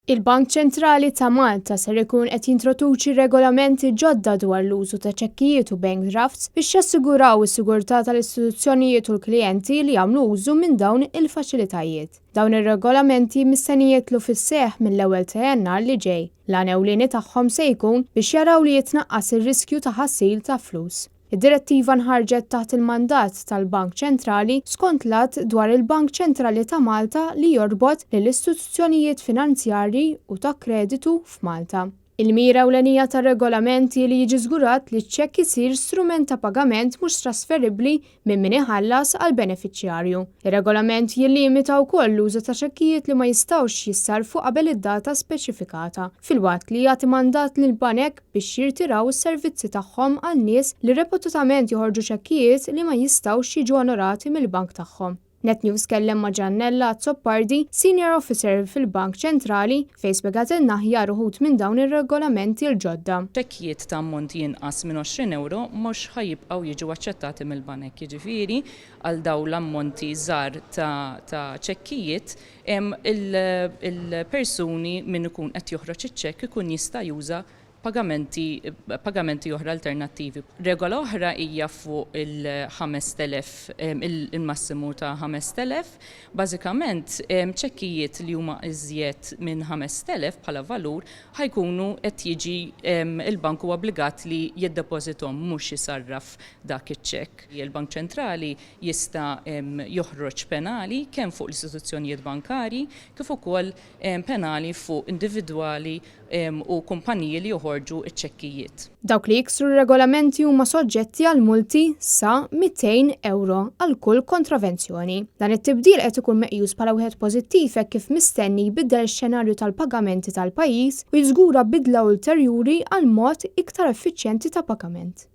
Il-Bank Ċentrali ta' Malta ser ikun qed jintroduċi regolamenti ġodda dwar l-użu ta' ċekkijiet u bank drafts biex jassiguraw is-sigurtà tal-istituzzjonijiet u l-klijenti li jagħmlu użu minn dawn il-faċilitajiet. Dawn ir-regolamenti mistennija jidħlu fis-seħħ mill-ewwel ta' Jannar li ġej. L-għan ewlieni tagħhom se jkun biex jaraw li jitnaqqas ir-riskju ta' ħasil ta' flus. Id-direttiva nħarġet taħt il-mandat tal-Bank Ċentrali skont l-Att dwar il-Bank Ċentrali ta' Malta li jorbot lill-istituzzjonijiet finanzjarji u ta' kreditu f'Malta. Il-mira ewlenija tar-regolament hi li jiġi żgurat li ċ-ċekk isir strument ta' pagament mhux trasferibbli minn min iħallas għall-benefiċjarju. Ir-regolament jillimita wkoll l-użu ta' ċekkijiet li ma jistgħux jissarrfu qabel id-data speċifikata, filwaqt li jagħti mandat lill-banek biex jirtiraw is-servizzi tagħhom għal nies li repututament joħorġu ċekkijiet li ma jistgħux jiġu onorati mill-bank tagħhom. Net News tkellem ma' Giannella Azzopardi, Senior Officer fil-Bank Ċentrali, fejn spjegatilna aħjar uħud minn dawn ir-regolamenti l-ġodda. Ċekkijiet ta' ammonti inqas minn 20 ewro mhux ħa jibqgħu jiġu aċċettati mill-banek. Jiġifieri għal dawn l-ammonti żgħar ta' ċekkijiet, il-persuni min ikun qed joħroġ iċ-ċekk ikun jista' juża pagamenti pagamenti oħra alternattivi. Regola oħra hija fuq il-5,000 il-massimu ta' 5,000. Bażikament ċekkijiet li huma iżjed minn 5,000 bħala valur ħa jkunu qed jiġi il-bank huwa obbligat li jiddepożithom mhux isarraf dak iċ-ċekk. Il-Bank Ċentrali jista' joħroġ penali kemm fuq l-istituzzjonijiet bankarji kif ukoll penali fuq individwali u kumpaniji li joħorġu ċ-ċekkijiet. Dawk li jiksru r-regolamenti huma soġġetti għal multi sa 200 ewro għal kull kontravenzjoni. Dan it-tibdil qed ikun meqjus bħala wieħed pożittiv hekk kif mistenni jbiddel ix-xenarju tal-pagamenti tal-pajjiż u jiżgura bidla ulterjuri għal mod iktar effiċjenti ta' pagament.